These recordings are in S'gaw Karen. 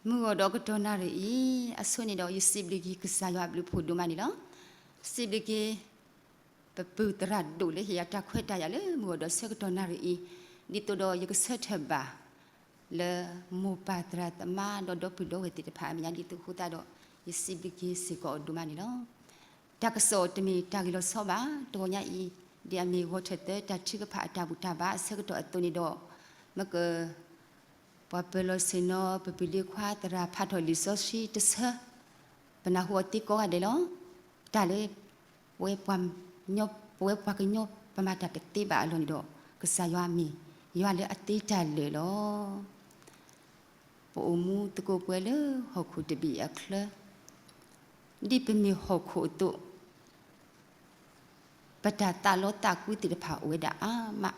မုၢ်ဂီၤဒီးကတီၢ်နၣ်ရံၣ်အံၤ အဆိန့ၣ်ဒီး ယစံးဘျုးက့ၤကစၢ်ယွၤအဘျုးအဖှိၣ်ဒိၣ်မးန့ၣ်လီၤ. စံးဘျုးက့ၤ ပပုၢ်သရၣ်ဒိၣ်လၢဟ့ၣ်ယၤတၢ်ခွဲးတၢ်ယာ်လၢမုၢ်ဂီၤဒီးဆၢကတီၢ်နၣ်ရံၣ်အံၤ, ဒ်သိးဒီးယကဆၢထၢၣ်ဘၣ် လၢမိၢ်ပၢ်သရၣ်သမါဒီးဒီပုၢ်ဒီဝဲၢ်သ့ၣ်တဖၣ်အမဲာ်ညါ ဒ်သိးအဃိသတးဒီး ယစံးဘျုးက့ၤစ့ၢ်ကီးအီၤဒိၣ်မးန့ၣ်လီၤ. တၢ်ကစီၣ်တမ့ၢ်တၢ်ဂ့ၢ်လီၤဆီဘၣ်. တဂီၤညါအံၤ ဒ်အမ့ၢ်ဂီၤထၢၣ်သၢ တၢ်ထုကဖၣ်အတၢ်ဘူၣ်တၢ်ဘါအဆၢကတီၢ်အသိးန့ၣ်ဒီး မ့ၢ်က ပှၤပၢၤလီၢ်ဆ့ၣ်နီၤ ပပုၢ်လံၤခွါသရၣ်ဖးထီၣ်လံာ်စီဆှံတဆၢ, ပနၢ်ဟူအီၤသ့ကိးဂၤဒဲးလီၤ. တၢ်လၢ ပဝဲပှၤကညီ ပမၤတၢ်တသ့ဘၣ်အလီၢ်န့ၣ်ဒီး ကစၢ်ယွၤမ့ၢ်ယွၤလၢအသ့တၢ်လၢာ်လီၤ. ပအိၣ်မူသကိးပှဲၤလၢဟီၣ်ခိၣ်တဘ့ၣ်အချၢ, ဒ်ပမ့ၢ်ဟီၣ်ခိၣ်အသိး ပတၢ်သးလီသးကွံသ့ၣ်တဖၣ်အိၣ်ဝဲဒၣ်အါမး,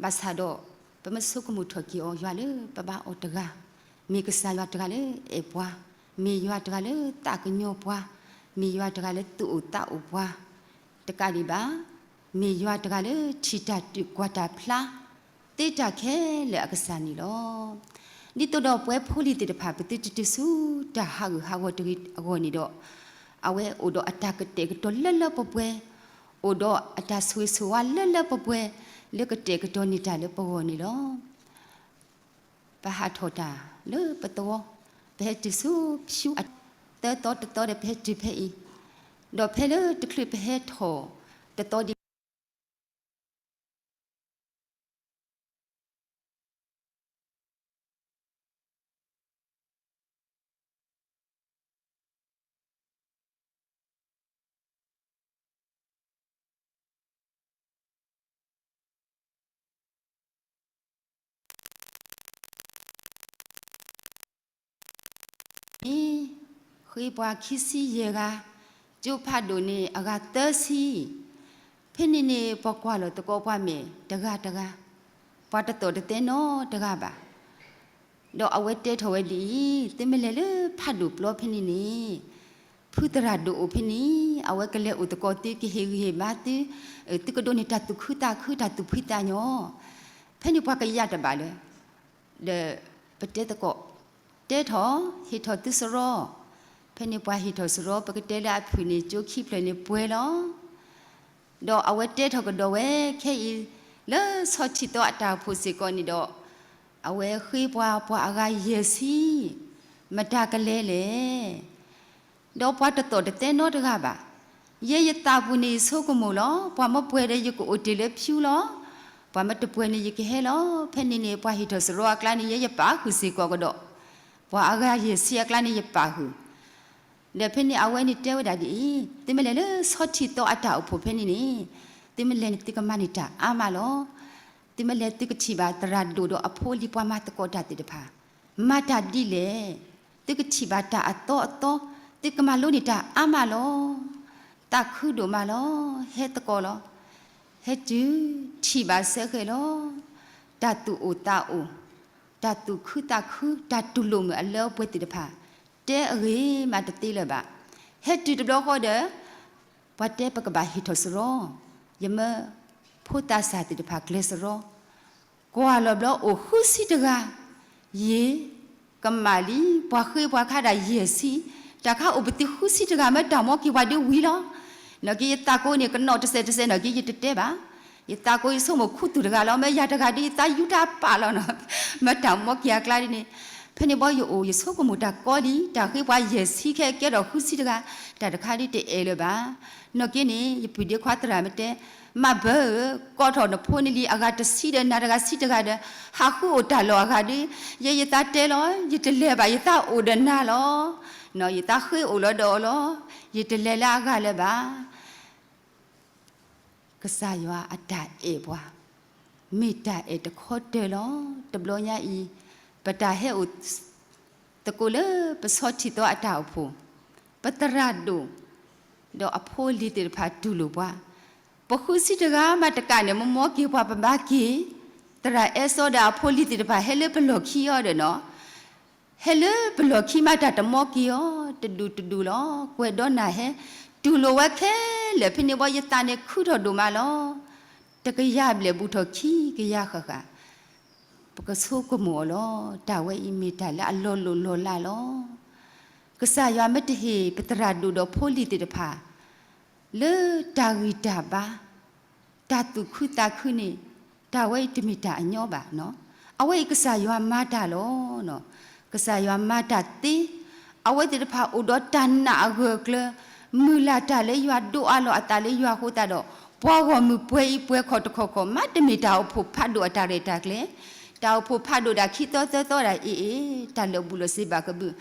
ဘၣ်ဆၣ်ဒီး ပမ့ၢ်ဆိကမိၣ်ထီၣ်က့ၤအီၤ ယွၤလၢပဘါအီၤတဂၤ, မ့ၢ်ကစၢ်ယွၤတဂၤလၢအဲၣ်ပှၤ, မ့ၢ်ယွၤတဂၤလၢသးကညီၤပှၤ, မ့ၢ်ယွၤတဂၤလၢသူၣ်အိၣ်သးအိၣ်ပှၤ တကးဒံးဘၣ်, မ့ၢ်ယွၤတဂၤလၢထံၣ်တၢ်ကွၢ်တၢ်ဖျါ သ့တၢ်ခဲလၢာ်အကစၢ်န့ၣ်လီၤ. ဒ်သိးဒီးပဝဲဖိလံၤသ့ၣ်တဖၣ် ပသုတတုၤဆူတၢ်ဟးဂူာ်ဟးဂီၤတဂ့ၤအဂီၢ်န့ၣ်ဒီး, အဝဲအိၣ်ဒီးအတၢ်ကတဲာ်ကတီၤလၢလၢပှဲၤပှဲၤ, အိၣ်ဒီးအတၢ်ဆိၣ်ဂ့ၤဆိၣ်ဝါလၢလၢပှဲၤပှဲၤ လၢကတဲာ်ကတီၤန့ၢ်တၢ်လၢပဂီၢ်န့ၣ်လီၤ. ပဟးထီၣ်တၢ်လၢပသဝီ, ပဟဲတုၤဆူဖၠူအသၢသီတသီဒီး ပဟဲတုၤဖဲအံၤ, ဒီးဖဲလၢတချုးပဟဲထီၣ်တသီဒံး န့ၣ် ဃ့ပှၤခံဆံယဲၢ်ဂၤ, ကၠိဖးဒိၣ်န့ၣ်အဂၤသၢဆံ, ဖဲန့ၣ်န့ၣ် ပှၤကွၢ်လီၤသကိးပှၤမဲာ်တဂၤတဂၤ, ပှၤတသီၣ်တသဲနီတဂၤဘၣ်. ဒီးအဝဲတဲထီၣ်ဝဲဒ်အံၤ, သုမ့ၢ်လဲၤလၢဖးဒိၣ်ပျီဖဲန့ၣ်န့ၣ်, ဖုသရၣ်ဒိၣ်အိၣ်ဖဲန့ၣ်, အဝဲကလဲၤအိၣ်သကိးသု ကဟ့ၣ်ဂံၢ်ဟ့ၣ်ဘါသု, သုကဒိးန့ၢ်တၢ်သူၣ်ခုသးခု တၢ်သူၣ်ဖှံသးညီ, ဖဲန့ၣ်ပှၤကယၢ်တဘၣ်လၢၤ ဒီးပတဲသကိး, တဲထီၣ်, ဟ့ၣ်ထီၣ်သုစရီ, ဖဲန့ၣ်ပှၤဟ့ၣ်ထီၣ်စရီ ပကတဲလၢအဖုၣ်န့ၣ် ကၠိခံဖျၢၣ်န့ၣ်ပှဲၤလီၤ. ဒီးအဝဲတဲထီၣ်ကဒီးဝဲခဲအံၤ, လၢဆီထံသီအတၢ်အိၣ်ဖှိၣ်စ့ၢ်ကီးန့ၣ်ဒီး, အဝဲဃ့ပှၤ ပှၤအဂၤယဲၢ်ဆံ, မတၤကလဲၤလဲၣ် ဒီးပှၤတသီၣ်တသဲနီတဂၤဘၣ်. ယဲယသးပူၤန့ၣ်ယဆိကမိၣ်လီၤ, ပှၤမ့ၢ်ပှဲၤဒီးယကအိၣ်တ့ၢ်လၢဖၠူလီၤ, ပှၤမ့ၢ်တပှဲၤန့ၣ်ယကဟဲလီၤ. ဖဲန့ၣ်န့ၣ် ပှၤဟ့ၣ်ထီၣ်စရီအကျါန့ၣ် ယဲယပာ်ဃုာ်စ့ၢ်ကီးကဒီး, ပှၤအဂၤယဲၢ်ဆံအကျါန့ၣ်ယပာ်ဃုာ် ဒီးဖဲန့ၣ်အဝဲန့ၣ်တဲဝဲဒၣ်ဒ်အံၤ, သုမ့ၢ်လဲၤလၢဆီထံသီအတၢ်အိၣ်ဖှိၣ်ဖဲန့ၣ်န့ၣ်, သုမ့ၢ်လဲၤန့ၣ်သုကမၤန့ၢ်တၢ်အါမးလီၤ. သုမ့ၢ်လဲၤသုကထံၣ်ဘၣ်သရၣ်ဒိၣ်ဒီးအဖိအလံၤပှၤမၤသကိးတၢ်သ့ၣ်တဖၣ်, မၤတၢ်ဒ်လဲၣ်, သုကထံၣ်ဘၣ်တၢ်အသီအသီ, သုကမၤလိန့ၢ်တၢ်အါမးလီၤ. သးခုဒိၣ်မးလီၤ, ဟဲသကိးလီၤ. ဟဲတုၤထံၣ်ဘၣ်စ့ၢ်ကီးလီၤ. တၢ်သူၣ်အိၣ်သးအိၣ်, တၢ်သူၣ်ခုသးခု, တၢ်တူၢ်လိာ်မုာ်အလၢအပှဲၤသ့ၣ်တဖၣ်, တဲအဂ့ၤမးတသ့လၢၤဘၣ်. ဟဲတုၤတဘျီဃီဒီး, ပှၤတဲပကဘၣ်ဟ့ၣ်ထီၣ်စရီ, ယမၢဖိသးစၢ်သ့ၣ်တဖၣ်ကျဲးစရီ, ကွၢ်လီၤဘျီအိၣ်ဃုဆံတဂၤ, ယ့ၢ် ကမၣ်လံ, ပှၤဃ့ပှၤခါဒၣ်ယဲၢ်ဆံ, တၢ်ခါအိၣ်ပသံဃုဆံတဂၤ မ့ၢ်တၢ်မီက့ၤပှၤဒ်ဝံၤလီၤ. နာ်က့ယသးကိးန့ၣ် ကနီၣ်တစဲးတစဲးနာ်က့ယတတဲဘၣ်. ယသးကိးယဆိကမိၣ်ခူသူၣ်တဂၤလီၤ, မ့ၢ်ယၤတဂၤဒ်ယသးယူတၢ်ပာ်လီၤနီၤ, မ့ၢ်တၢ်မီက့ၤအကျါဒ်န့ၣ်, ဖဲန့ၣ်ဘီယအိၣ်ယဆိကမိၣ်တၢ်ကီလံ, တၢ်ဃ့ပှၤယဲၢ်ဆံခဲကဲထီၣ်ဃုဆံတဂၤ, တၢ်တခါဒ်တအဲၣ်လၢၤဘၣ်. နာ်က့န့ၣ် ယပုၢ်ဒ့ခွါသရၣ်မ့ၢ်တဲ, မၤဘၢဧၢ, ကိးထီၣ်နဖိနလံၤအဂၤတဆံဒီးနၤတဂၤဆံတဂၤဒီး, ဟးဃုအိၣ်တၢ်လီၢ်အဂၤဒီး, ယဲယသးတဲလီၤ, ယတလဲၤဘၣ်, ယသးအိၣ်ဒီးနၤလီၤ. ယသးဃ့အိၣ်လီၤဒီးအီၤလီၤ, ယတလဲၤလၢအဂၤလၢၤဘၣ်. ကစၢ်ယွၤအတၢ်အဲၣ်ပှၤ, မ့ၢ်တၢ်အဲၣ်တခီတၢၤလီၤ. တဘျီညါအံၤ, ပတၢ်ဟဲအိၣ် သကိးလၢပဆီထံသီအတၢ်အိၣ်ဖှိၣ်, ပသရၣ်ဒိၣ်, ဒီးအဖိအလံၤသ့ၣ်တဖၣ်တူၢ်လိာ်ပှၤ, ပဃုဆံတဂၤမးတကးန့ၣ် မ့ၢ်မီက့ၤပှၤပဘါက့ၤ, သရၣ်အဲၣ်စီဒီးအဖိအလံၤသ့ၣ်တဖၣ်ဟဲလၢပလီၢ်ခံအီၤဒီးနီၤ ဟဲလၢပလီၢ်ခံမးတၢ်တမီက့ၤအီၤ, တဒူၣ်တဒူၣ်လီၤ, ကွဲးဒီးနၢ်ဟဲ, တူၢ်လိာ်ဝဲခဲလၢာ်ဖဲန့ၣ်ဘီယသးန့ၣ်ခုထီၣ်ဒိၣ်မးလီၤ. တကယၤဘျဲၣ်ဘူးထီၣ်ခံကယၤဃၣ်ဃၣ်, ပကဆိကမိၣ်အီၤလီၤ. တၢ်ဝဲအံၤမ့ၢ်တၢ်လၢအလီၤလိၢ်လီၤလးလီၤ. ကစၢ်ယွၤမ့ၢ်တဟ့ၣ်ပသရၣ်ဒိၣ်ဒီးဖိလံၤသ့ၣ်တဖၣ် လၢတၢ်ဂံၢ်တၢ်ဘါ တၢ်သူၣ်ခုသးခုန့ၣ် တၢ်ဝဲအံၤတမ့ၢ်တၢ်အညီဘၣ်. အဝဲအံၤကစၢ်ယွၤမၤတၢ်လီၤ. ကစၢ်ယွၤမၤတၢ်သ့, အဝဲသ့ၣ်တဖၣ်အိၣ်ဒီးတၢ်နာ်အဂၢၢ်အကျၢၤ, မုၢ်လၢ်တၢ်လၢယွၤ ဒိးအးလီၤအသးလၢယွၤအဃိသတးဒီး ပှၤဂီၢ်မုၢ်ပှဲၤအံၤပှဲၤခီၣ်တခီၣ်ခီၣ် မ့တမ့ၢ်တၢ်အိၣ်ဖှိၣ်ဖးဒိၣ်အတၢ်ရဲၣ်တၢ်ကျဲၤ, တၢ်အိၣ်ဖှိၣ်ဖးဒိၣ်ဒၣ်ခံသီသၢသီဒၣ်အံၤအံၤ တၢ်လၢာ်ဘူၣ်လီၤစ့ဘၣ်ကဘုး,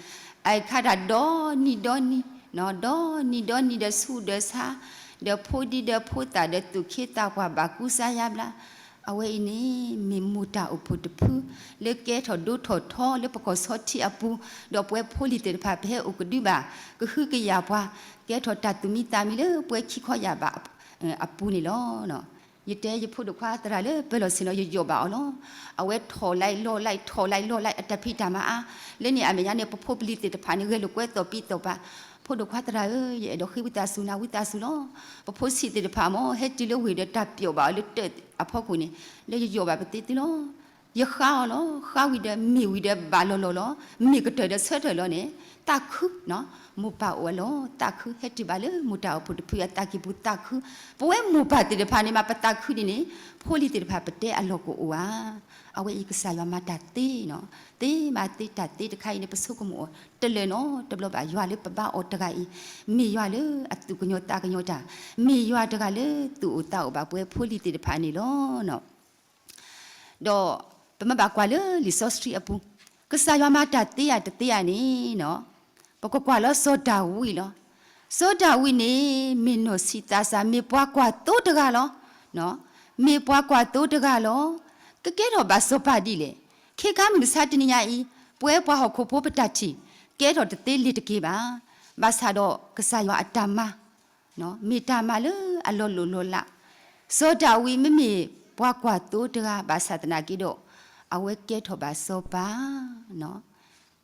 အအံၤခါတၢ်ဒီနံၤဒီနံၤ, ဒီနံၤဒီနံၤဒီးဆူၣ်ဒီးဆါ, ဒီးဖိဒံဒီးဖိသၣ်ဒီးသူၣ်က့သးပှၢ်ဘၣ်ကူစါယါဘျါ, အဝဲအံၤန့ၣ် မ့ၢ်မိၢ်တၢ်အိၣ်ဖှိၣ်တဖု လၢကဲထီၣ်ဒိထီၣ်ထီလၢပကီၢ်ဆီထံအပူၤ, ဒီးပဝဲဖိလံၤသ့ၣ်တဖၣ်ပဟဲအိၣ်ကဒုဘၣ်, ကဟုကယာ်ပှၤ, ကဲထီၣ်တၢ်သူၣ်မံသးမံလၢပဝဲခံခီယာ်ဘးအပူၤန့ၣ်လီၤ. ယတဲယဖိဒိၣ်ခွါသရၣ်လၢပၢၤလီၢ်ဆ့ၣ်နီၤ ယယီၣ်ဘၣ်အီၤလီၤ. အဝဲထီၣ်လံလီၤလံ ထီၣ်လံလီၤလံ အတၢ်ဖံးတၢ်မၤအါ, လၢန့ၣ်အမဲာ်ညါန့ၣ် ပဖိပလံၤသ့ၣ်တဖၣ်န့ၣ် ဂဲၤလိာ်ကွဲသီၣ်ပံသီၣ်ပၤ, ဖိဒိၣ်ခွါသရၣ်ဧၢ, ယအဲၣ်ဒိးဃ့ဝံသးစူၤနၤဝံသးစူၤလီၤ. ပဖိဆံးသ့ၣ်တဖၣ်မ့ၢ် ဟဲတုၤလၢဝ့ၢ်ဒီးတၢ်ပျီၣ်ဘၣ်အီၤလၢတၢ်အဖီခိၣ်န့ၣ် လၢယယီၣ်ဘၣ်ပသ့သုလီၤ. ယဃါအီၤလီၤ. ဃါဝံၤဒီးမ့ၢ်ဝံၤဒီးဘၣ်လီၤလီၤလီၤ, မ့ၢ်ကတၢၢ်ဒီးဆၢထၢၣ်လီၤန့ၣ် သးခု, မိၢ်ပၢ်အိၣ်အလီၢ်သးခု ဟဲတုၤဘၣ်လၢမိၢ်တၢ်အိၣ်ဖှိၣ်တဖုအသးကံၢ်ပူၤသးခု, ပဝဲမိၢ်ပၢ်သ့ၣ်တဖၣ်န့ၣ်မး ပသးခုဒ်န့ၣ် ဖိလံၤသ့ၣ်တဖၣ်ပတဲအလီၢ်ကအိၣ်ဧါ. အဝဲအံၤကစၢ်ယွၤမၤတၢ်သ့နီၤ, သ့မးသ့တၢ်သ့တခါအံၤန့ၣ် ပဆိကမိၣ်အီၤ တလၢာ်နီတဘျီဘၣ်. ယွၤလၢပဘါအီၤတဂၤအံၤ မ့ၢ်ယွၤလၢအသူၣ်ကညီၤသးကညီၤတၢ်, မ့ၢ်ယွၤတဂၤလၢသူၣ်အိၣ်သးအိၣ်ဘၣ်ပဝဲဖိလံၤသ့ၣ်တဖၣ်န့ၣ်လီၤ. ဒီးပမ့ၢ်ဘၣ်ကွၢ်လၢလံာ်စီဆှံအပူၤ, ကစၢ်ယွၤမၤတၢ်သ့ဧါတသ့ဧါန့ၣ်နီၤ, ပကကွၢ်လၢစီၤဒၤဝံးလီၤ. စီၤဒၤဝံးန့ၣ် မ့ၢ်နီၢ်ဆံးသးစၢ် မ့ၢ်ပှၤကွၢ်သိတဂၤလီၤ. မ့ၢ်ပှၤကွၢ်သိတဂၤလီၤ. ကကဲထီၣ်ဘၣ်စီၤပၤဒ်လဲၣ်. ခဲခါမုၢ်မဆါတနံၤညါအံၤ ပဝဲပှၤဟီၣ်ခိၣ်ဖိပတၢ်ထံၣ် ကဲထီၣ်တသ့လ့ၤတက့ၤဘၣ်. ဘၣ်ဆၣ်ဒီးကစၢ်ယွၤအတၢ်မၤ မ့ၢ်တၢ်မၤလၢအလီၤလိၢ်လီၤလး, စီၤဒၤဝံးမ့မ့ၢ်ပှၤကွၢ်သိတဂၤဘၣ်ဆၣ်သနာ်က့ဒီး အဝဲကဲထီၣ်ဘၣ်စီၤပၤ,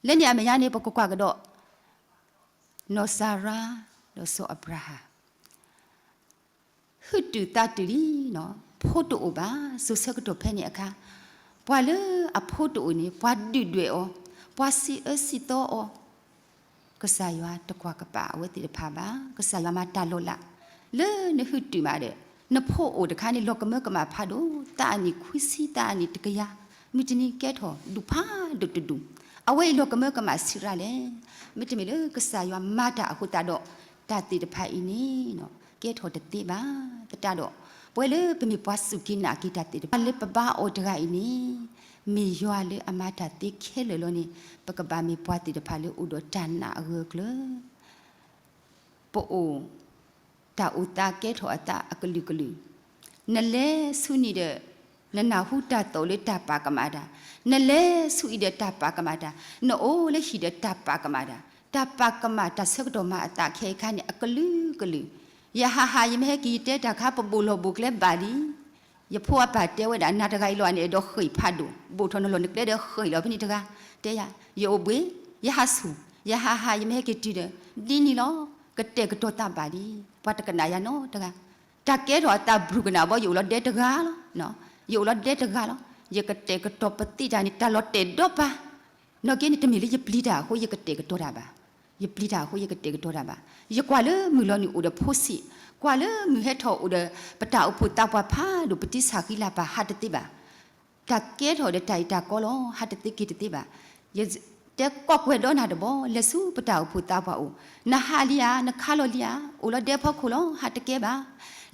လၢန့ၣ်အမဲာ်ညါန့ၣ် ပကကွၢ်ကဒီး နီၢ်စၤရါ ဒီးစီၤအၤဘြၤဟၣ် ဟုၣ်တုာ်သးတုာ်လံနီၤ, ဖိတအိၣ်ဘၣ်. စိၤဆၢကတီၢ်ဖဲန့ၣ်အခါ ပှၤလၢအဖိတအိၣ်န့ၣ် ပှၤဒုၣ်ဒွဲၣ်အီၤ, ပှၤစံးအၢစံးသီအီၤ, ကစၢ်ယွၤတကွၢ်ကပာ်အဝဲသ့ၣ်တဖၣ်ဘၣ်. ကစၢ်ယွၤမၤတၢ်လီၤလး လၢနဟုၣ်တုာ်မးဒီး နဖိအိၣ်တခါန့ၣ် လီၤကမၢကမၣ်ဖးဒိၣ်, သးအနံၣ်ခွံဆံ သးအနံၣ်တကယၤ, မုၢ်တနံၤကဲထီၣ်ဒူၣ်ဖးဒိၣ်တဒူၣ်, အဝဲအံၤလီၤကမၢကမၣ်ဆံးရၣ်လဲၣ်. မ့တမ့ၢ်လၢကစၢ်ယွၤမၤတၢ်အဃိသတးဒီး တၢ်သ့ၣ်တဖၣ်အံၤန့ၣ် ကဲထီၣ်တသ့ဘၣ်. သတးဒီး ပဝဲလၢပမ့ၢ်ပှၤစူၢ်က့ၤနာ်က့ၤတၢ်သ့ၣ်တဖၣ် လၢပဘါအီၤတဂၤအံၤန့ၣ် မ့ၢ်ယွၤလၢအမၤတၢ်သ့ခဲလၢာ်လီၤန့ၣ် ပကဘၣ်မ့ၢ်ပှၤသ့ၣ်တဖၣ်လၢအိၣ်ဒီးတၢ်နာ်အဂၢၢ်အကျၢၤ ပအိၣ် တၢ်အိၣ်သးကဲထီၣ်အသးအကလုာ်ကလုာ်, နလဲၤဆူနံၤဒီး နနၢ်ဟူတၢ်သီၣ်လၢတၢ်ပာ်ကမၣ်တၢ်, နလဲၤဆူအံၤဒီးတၢ်ပာ်ကမၣ်တၢ်, နအိၣ်လၢဟံၣ်ဒီးတၢ်ပာ်ကမၣ်တၢ်, တၢ်ပာ်ကမၣ်တၢ်ဆၢကတီၢ်မၤအသးခဲအံၤခါန့ၣ် အကလုာ်ကလုာ်, ယဟးဟး ယမ့ၢ်ဟဲက့ၤယတဲတၢ်ခါ ပဘိၣ်လီၢ်ဘိၣ်ကျဲဘၣ်လံ ယဖိအပၢ်တဲဝဲဒၣ် နၤတဂၤအံၤလီၤန့ၣ် အဲၣ်ဒိးဃ့ၢ်ဖးဒိၣ်, ဘိၣ်ထီၣ်နလီၢ်နကျဲဒီးဃ့ၢ်လီၤဖဲန့ၣ်တဂၤ, တဲယၤ, ယအိၣ်ဘှံး, ယဟးဆူၣ်, ယဟးဟး ယမ့ၢ်ဟဲက့ၤတုၤဒီး ဒ်န့ၣ်လီၤ, ကတဲာ်ကတီၤသးဘၣ်လံ, ပှၤတကနၣ်ယၤနီတဂၤ, တၢ်ကဲထီၣ်အသးဘြူၤကနၣ်ဘီ ယအိၣ်လီၤဒဲတဂၤလီၤ, ယအိၣ်လီၤဒဲတဂၤလီၤ, ယကတဲာ်ကတီၤပသံးတၢ်န့ၣ် တၢ်လီၤတဲာ်ဒီးပၢ် နီၢ်က့န့ၣ် တမ့ၢ်လၢယပျံၤတၢ်အဃိ ယကတဲာ်ကတီၤတၢ်ဘၣ်. ယပျံၤတၢ်အဃိ ယကတဲာ်ကတီၤတၢ်ဘၣ်. ယကွၢ်လၢမုၢ်လီၤနုာ်အိၣ်ဒီးဖိဆံး, ကွၢ်လၢမုၢ်ဟဲထီၣ်အိၣ်ဒီး ပတၢ်အိၣ်ဖှိၣ်သးပှၢ်ဖးဒိၣ် ပတံၤဆၣ်ဃံလၤပၢ် ဟးတသ့ဘၣ်. တၢ်ကဲထီၣ်ဒီးတၢ်အံၤတၢ်ကီလီၤ, ဟးတသ့က့ၤတသ့ဘၣ်. ယတဲကိးကွဲးဒီးနၤတဘျီ, လဲၤဆူပတၢ်အိၣ်ဖှိၣ်သးပှၢ်အိၣ်, နဟးလံဧါ, နခါလီၤလံဧါ, အိၣ်လီၤဒဲဖီခိၣ်လီၤ, ဟးတကဲဘၣ်.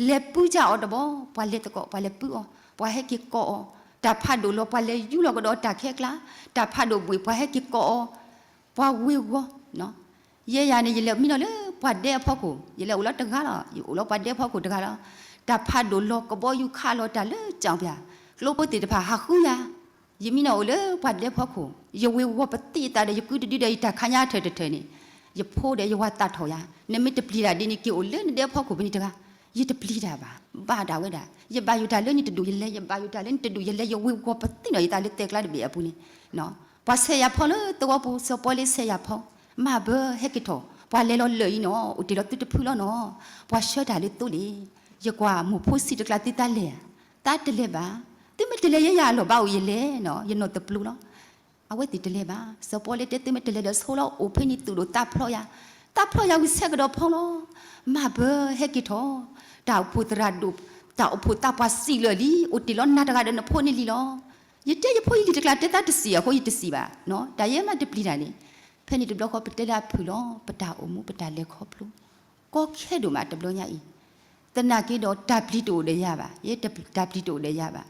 လဲၤပုၢ်ယၢ်အီၤတဘျီ, ပှၤလဲၤသကိး, ပှၤလဲၤပုၢ်အီၤ, ပှၤဟဲက့ၤကိးအီၤ, တၢ်ဖးဒိၣ်လီၤ ပှၤလဲၤယူလီၤကဒီးတၢ်ခဲကျါ, တၢ်ဖးဒိၣ်ဘှံး ပှၤဟဲက့ၤကိးအီၤ, ပှၤဝ့ၤဝီၤ, ယဲယၤန့ၣ် ယလဲၤမံနီၤလၢပှၤဒဲအဖီခိၣ်, ယလဲၤအိၣ်လီၤတဂၤလီၤ, ယအိၣ်လီၤပှၤဒဲဖီခိၣ်တဂၤလီၤ. တၢ်ဖးဒိၣ်လီၤ ကဘီယူၤခးလီၤတၢ်လၢကၠီၣ်ပၠၣ်, ကျိဖိသ့ၣ်တဖၣ်ဟးဃုယၤ, ယမံနီၤအိၣ်လၢပှၤဒဲဖီခိၣ်, ယဝ့ၤဝီၤပသံးအသးဒီး ယကုတဒုဒီးယတၢ်ခါညါထၢၣ်တထၢၣ်န့ၣ်, ယဖိဒီးယဝၤသးထီၣ်ယၤ, နမ့ၢ်တပျံၤတၢ်ဒ်န့ၣ် က့ၤအိၣ်လၢနဒဲဖီခိၣ်ဖဲန့ၣ်တဂၤ, ယတပျံၤတၢ်ဘၣ်, ဘၣ်ဒၣ်ဝဲဒၣ်, ယဘၣ်ယိၣ်တၢ်လၢနတဒူၣ်ယလဲၤ, ယဘၣ်ယိၣ်တၢ်လၢနတဒူၣ်ယလဲၤ, ယဝ့ၤဝီၤပသံးနီၤယသးလၢသဲးကျါတဘ့ၣ်အပူၤန့ၣ် ပှၤဆဲးယၤဖီလၢသဝီပူၤ, စီၤပီလ့ဆဲးယၤဖီ, မၤဘၢ ဟဲက့ၤထီၣ်, ပှၤလဲၤလီၤလၢာ်အံၤနီၤ, အိၣ်တ့ၢ်လီၤသုတဖုလီၤနီၤ, ပှၤဆှၢတၢ်လၢသိလ့ၣ်. ယကွၢ်မိၢ်ဖိဆံးတကျါသုသးလဲၤဧါ, သးတလဲၤဘၣ်. သုမ့ၢ်တလဲၤယဲယၤအလီၢ်ဘၣ်အိၣ်ယလဲၤနီၤ, ယနီၢ်တပျိလီၤ. အဝဲသ့ၣ်တလဲၤဘၣ်. စီၤပီလူးတဲ သုမ့ၢ်တလဲၤဒီးဆိလီၤ အိၣ်ဖဲန့ၣ်သူၣ်ဒိၣ်သးဖျိးယၤ, သးဖျိးယၤဝံၤဆဲးကဒီးဖီလီၤ. မၤဘၢဟဲက့ၤထီၣ်, တၢ်အိၣ်ဖှိၣ်သရၣ်ဒိၣ်, တၢ်အိၣ်ဖှိၣ်သးပှၢ်စံးလၢာ်လံ, အိၣ်တ့ၢ်လီၤနၤတဂၤဒီးနဖိန့ၣ်လံလီၤ. ယတဲယဖိယလံၤတကျါတဲသးတစံးအဃိယတစံးဘၣ်, တၢ်ယဲမးတပျံၤတၢ်န့ၣ်, ဖဲန့ၣ်တဘျီဃီပတဲလၢအဖုၣ်လီၤ, ပတၢ်အိၣ်မူပတၢ်လဲၤခီဖျိ ကီခဲဒိၣ်မးတဘျီညါအံၤ, သနာ်က့ဒီးတၢ်ပျံၤတအိၣ်ဒီးယၤဘၣ်, ယဲတၢ်ပျံၤတအိၣ်ဒီးယၤဘၣ်.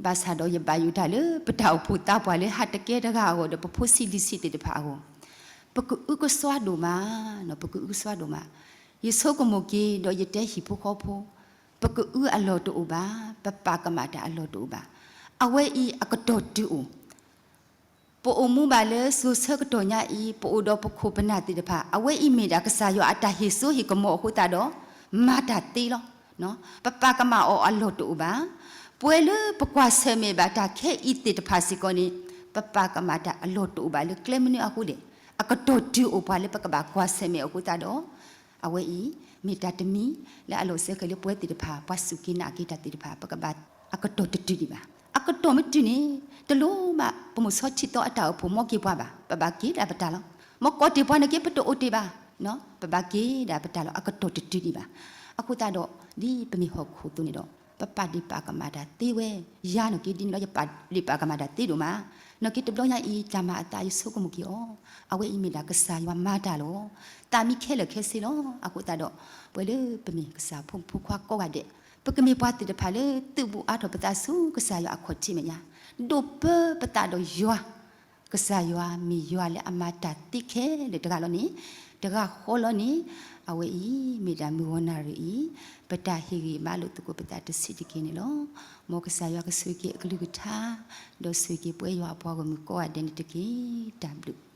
ဘၣ်ဆၣ်ဒီးယဘၣ်ယိၣ်တၢ်လၢပတၢ်အိၣ်ဖှိၣ်သးပှၢ်လၢဟးတကဲတဂၤအဂီၢ်ဒီးပဖိဆံးလံၤဆံးသ့ၣ်တဖၣ်အဂီၢ်, ပကအုကစွါဒိၣ်မး, ပကအုကစွါဒိၣ်မး. ယဆိကမိၣ်က့ၤဒီးယတဲဟံၣ်ဖိဃီဖိ, ပကအုအလီၢ်တအိၣ်ဘၣ်, ပပာ်ကမၣ်တၢ်အလီၢ်တအိၣ်ဘၣ်. အဝဲအံၤအကတီၢ်တုၤအိၣ် ပအိၣ်မူဘၣ်လၢစိၤဆၢကတီၢ်ညါအံၤ ပအိၣ်ဒီးပခိၣ်ပနၢ်သ့ၣ်တဖၣ် အဝဲအံၤမ့ၢ်ဒၣ်ကစၢ်ယွၤအတၢ်ဟ့ၣ်စိဟ့ၣ်ကမီၤအဃိသတးဒီး မၤတၢ်သ့လီၤ. ပပာ်ကမၣ်အီၤအလီၢ်တအိၣ်ဘၣ်. ပှဲၤလၢပကွၢ်ဆၢၣ်မဲာ်ဘၣ်တၢ်ခဲအံၤသ့ၣ်တဖၣ်စ့ၢ်ကီးန့ၣ် ပပာ်ကမၣ်တၢ်အလီၢ်တအိၣ်ဘၣ်လၢကျဲမနုၤအဃိလဲၣ်. အကတီၢ်တုၤအိၣ်ပှၤလၢပကဘၣ်ကွၢ်ဆၢၣ်မဲာ်အဃိသတးဒီး အဝဲအံၤ မ့ၢ်တၢ်တမံၤလၢအလီၤစဲဃဲၤလၢပဝဲသ့ၣ်တဖၣ် ပှၤစူၢ်က့ၤနာ်က့ၤတၢ်သ့ၣ်တဖၣ် ပကဘၣ်အကတီၢ်တတုၤဒံးဘၣ်. အကတီၢ်မ့ၢ်တုၤန့ၣ် တလိၣ်ဘၣ်ပမိၢ်ဆီထံသီအတၢ်အိၣ်ဖှိၣ်မီက့ၤပှၤဘၣ်. ပဘၣ်က့ၤဒၣ်ပတၢ်လီၤ. မ်ကီၢ်တ့ၢ်ပှၤန့ၣ်က့ ပတအိၣ်တ့ၢ်ဘၣ်. ပဘၣ်က့ၤဒၣ်ပတၢ်လီၤ. အကတီၢ်တတုၤဒံးဘၣ်. အဃိသတးဒီး ဒ်ပမ့ၢ်ဟီၣ်ခိၣ်အသိးန့ၣ်ဒီး ပပာ်ဒ့ၣ်ပာ်ကမၣ်တၢ်သ့ဝဲ, ယၤနီၢ်က့ဒ်န့ၣ်လီၤ ယပာ်ဒ့ၣ်ပာ်ကမၣ်တၢ်သ့ဒိၣ်မး. နီၢ်က့တဘျီညါအံၤ တၢ်မၤအသးယဆိကမိၣ်က့ၤအီၤ, အဝဲအံၤမ့ၢ်ဒၣ်ကစၢ်ယွၤမၤတၢ်လီၤ. သးမံခဲလၢာ်ခဲဆ့လီၤ. အဃိသတးဒီး ပှဲၤလၢပမ့ၢ်ကစၢ်ဖိမုၣ်ဖိခွါကိးဂၤဒဲး, ပကမ့ၢ်ပှၤသ့ၣ်တဖၣ်လၢသုးဘူးအါထီၣ်ပသးဆူကစၢ်ယွၤအခီၣ်ထံးမဲာ်ညါ, ဒိးပၢပသးဒီးယွၤ ကစၢ်ယွၤမ့ၢ်ယွၤလၢအမၤတၢ်သ့ခဲလၢာ်တဂၤလီၤန့ၣ်, တဂၤဃီလီၤန့ၣ်, အဝဲအံၤမ့ၢ်ဒၣ်မုၢ်ဂီၤနၣ်ရံၣ်အံၤ ပတၢ်ဟ့ၣ်ဂံၢ်ဘါလိာ်သကိးပသးတဆံးတက့ၢ်န့ၣ်လီၤ. မ်ကစၢ်ယွၤကဆိၣ်ဂ့ၤက့ၤအကလုၢ်ကထါ, ဒီးဆိၣ်ဂ့ၤက့ၤပဝဲယွၤအပှၤဂီၢ်မုၢ်ကိးဂၤဒဲးန့ၣ်တက့ၢ်. တၢ်ဘျုး